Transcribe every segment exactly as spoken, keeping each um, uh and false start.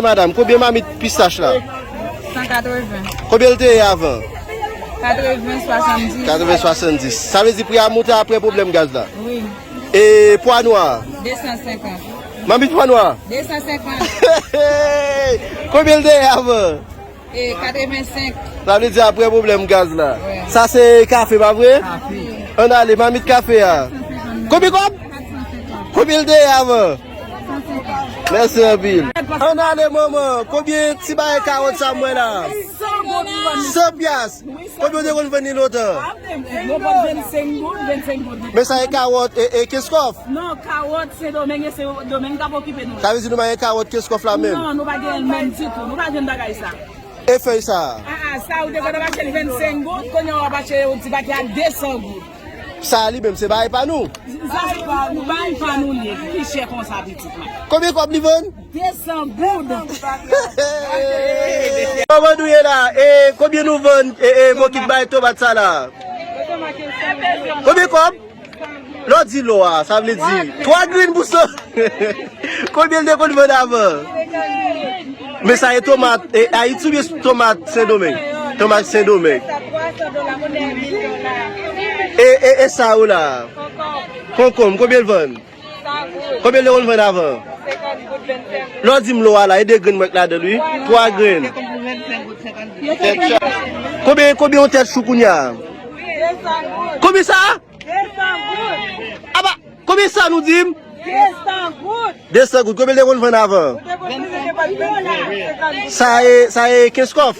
Madanm, konbyen mamit pistach la? San katreven. Konbyen l te ye avan? Katreven, swasanndis. Katreven, swasanndis. Sa vle di pri a monte apre pwoblèm gaz la? Wi. E pwa nwa? De san senkant. Mamit pwa nwa? De san senkant. Konbyen l te ye avan? E katreven senk. Sa vle di apre pwoblèm gaz la. Wi. Sa se kafe, pa vre? Kafe. Ann ale, mamit kafe a. Konbyen kòb? Konbyen l te ye avan? Mèsi anpil. Ann ale, manman. Konbyen ti bagay kawòt sa m wè la? San pyas. Konbyen w te konn vann li lontan? Yo vann vennsenk goud, vennsenk goud. Men sa e kawòt e, e Kenskòf? Non, kawòt Sendomeng e Sendomeng k ap okipe nou. Sa vle di nou pa gen kawòt Kenskòf la menm? Non, nou pa gen l menm ditou. Nou pa jwenn bagay sa. E fèy sa a? Ah, ah, sa ou te konn ap achte l vennsenk goud, kounye a w ap achte yon ti pake a de san goud. Sa a li menm se bagay pa nou? Sa se pa nou, bagay pa nou li ye. Ki chè konsa, pitit mwen? Konbyen kòb li vann? De san goud. Kòman nou ye la? E konbyen nou vann e, e bokit bay tomat sa la? Konbyen kòb? Lè w di lò a, sa vle di twa grenn pou san. Konbyen l te konn vann avan? Men sa e tomat e Ayiti oubyen tomat Sendomeng? Tomat Sendomeng. E, e, e sa yo la? Konkonm, konbyen l vann? Konbyen l te konn vann avan? Lè w di m lò a la, e de grenn mwen k ladan l wi. Twa grenn. Konbyen, konbyen yon tèt chou kounye a? Konbyen sa? Aba, konbyen sa nou di m? De san goud. De san goud. Konbyen l te konn vann avan? Sa e, sa e Kenskòf.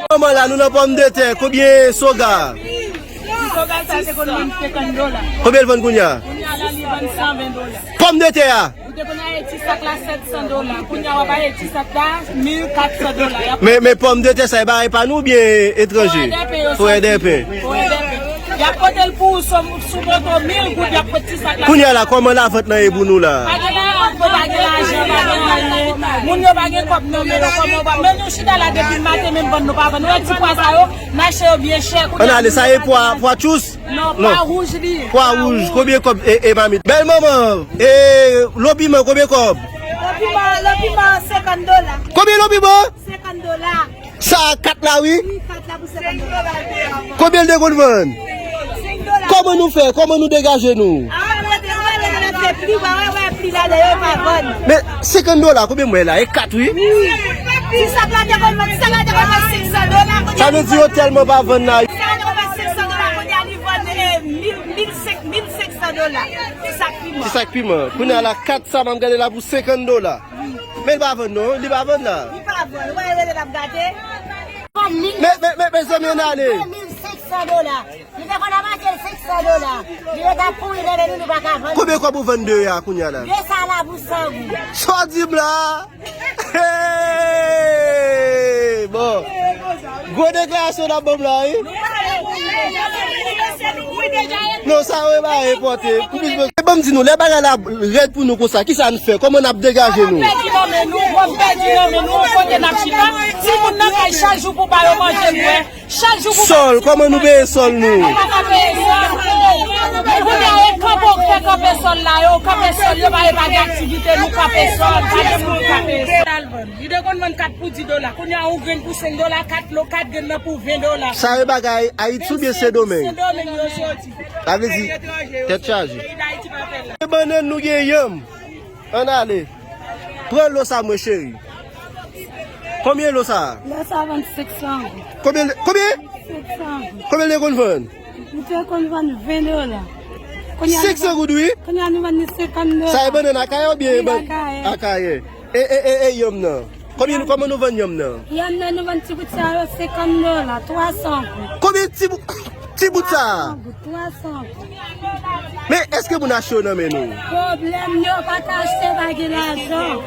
Manman la, nou nan pòmdetè. Konbyen soga? Ti soga sa te konn vann senkant dola. Konbyen l vann kounye a? Kounye a la, li vann san ven dola. Pòmdetè a? Ou te konn achte ti sak la sèt san dola. Kounye a, w ap achte ti sak la mil kat san dola. Y ap Men, men pòmdetè sa, e bagay pa nou oubyen etranje? Forèdèpen yo soti. Forèdèpen. Forèdèpen. Y ap pote l pou ou sou, sou moto, mil goud, y ap pote ti sak la. Kounye a la, kòman lavant lan ye pou nou la? Pa gen lavant, pa gen lajan, pa gen anyen. Moun yo pa gen kòb nan men yo, kòman w va? Men nou chita la depi maten, menm vann nou pa vann. Ou wè ti pwa sa yo, n achte yo byen chè. Ann ale, sa e pwa, pwa tchous? Non, pwa wouj li ye. Pwa wouj, konbyen kòb e, e mamit? Bèl manman, e lo piman, konbyen kòb? Lo piman, lo piman, senkant dola. Konbyen lo piman? Senkant dola. Sa a kat la, wi. Wi, kat la pou senkant dola. Konbyen l te konn vann? Senk dola. Kòman nou fè? Kòman nou degaje nou? Ah, nou rete, nou rete nan pli ba, wè, wè, pli la, dayè, yo pa vann. Men senkant dola, konbyen m wè la? E kat, wi. Wi. Ti sak la te konn vann, ti sak la te konn vann senk san dola. Sa vle di yo tèlman pa vann la. Ti sak la te konn vann senk san dola, kounye a li vann, eh, mil, mil senk, mil senk san dola. Ti sak piman. Ti sak piman. Kounye a la, kat sa, m ap gade la pou senkant dola. Men li pa vann non, li pa vann la. Li pa vann, ou pa wè lè l ap gate? Men, men, men, mezanmi, ann ale. De mil senk san dola. Li te konn ap achte l senk san dola. Li ret ap pouri nan men nou, nou pa ka vann. Konbyen kòb ou vann de a kounye a la? De sa la pou san goud. Sa w di m la? Hey! Bon. Gwo deklarasyon n ap ban m la, wi. Non, sa yo e pa enpòte. Pou plis bon. E ban m di nou, lè bagay la rèd pou nou konsa, kisa n fè? Kòman n ap degaje nou? Pèdi nan men nou, pèdi nan men nou, kote n ap chita? Timoun nan kay chak jou pou ba yo manje, bwè. Chak jou pou Sòl, kòman nou peye sòl nou? Nou pa ka peye sòl. Kounye a, e kanpe, fè kanpe sòl la, yo kanpe sòl, yo pa, yo pa gen aktivite, nou kanpe sòl, pa gen moun kanpe sòl. Li te konn vann kat pou di dola. Kounye a, yon grenn pou senk dola, kat lo, kat grenn nan pou ven dola. Sa yo bagay Ayiti oubyen Sendomeng? Sendomeng yo soti. Sa vle di, tèt chaje. Peyi Dayiti pa fè la. Bannann nou gen yanm. Ann ale. Pran lo sa mwen, cheri. Konbyen lo sa? Lo sa vann senk san goud. Konbyen, konbyen? Senk san goud. Konbyen l te konn vann? Li te konn vann ven dola. Kounye a nou Senk san vann, goud, wi. Kounye a nou vann li senkant dola. Sa e bannann Akayè oubyen Wi, ban-, Akayè. Akayè? E, e, e, e, yanm nan? Konbyen, kòman nou vann yanm nan? Yanm nan nou vann ti bout sa yo senkant dola, twa san goud. Konbyen ti bout, ti bout sa? Twa san goud, twa san goud. Men èske moun achte yo nan men nou? Pwoblèm yo pa ka achte, pa gen lajan.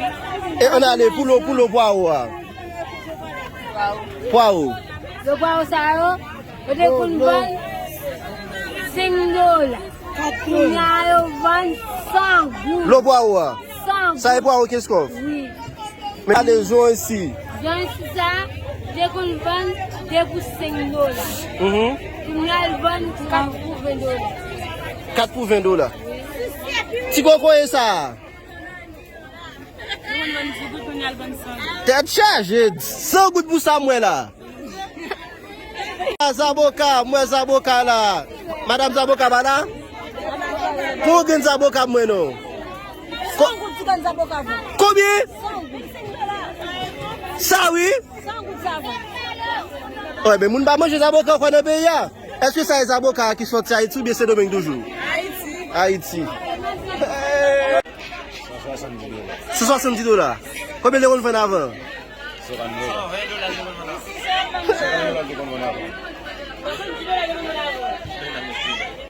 E ann ale pou lo, pou lo pwawo a. Pwawo. Lo pwawo sa yo, yo te konn vann senk dola. Kounye a yo vann san goud. Lo pwawo a. San goud. Sa e pwawo Kenskòf? Wi. Men ale zon isi. Zon isi sa, te konn vann de pou senk dola. Mhm. Kounye a l vann kat pou ven dola. Kat pou ven dola. Ti kokoye sa a. Tèt chaje, san goud pou sa m wè la. Zaboka, m wè zaboka la. Madam zaboka pa la? Pou grenn zaboka m wè non. Konbyen? Sa wi? Wi, men moun pa manje zaboka ankò nan peyi a. Èske sa e zaboka ki soti Ayiti oubyen Sendomeng toujou? Ayiti. San swasanndiz dola. Konbyen li te konn vann avan?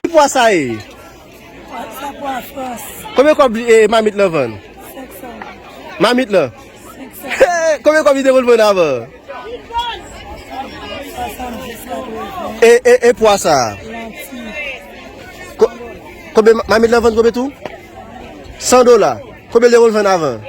Ki pwa sa ye? Sa pwa Frans. Konbyen kòb e, mamit lan vann? Senk san. Mamit lan? Senk san. Konbyen kòb li te konn vann avan? Swasanndiz, katreven. E, e, e pwa sa? Lanti. Ko-, konbyen ma-, mamit lan vann konbyen tou? San dola. Konbyen li te konn vann avan?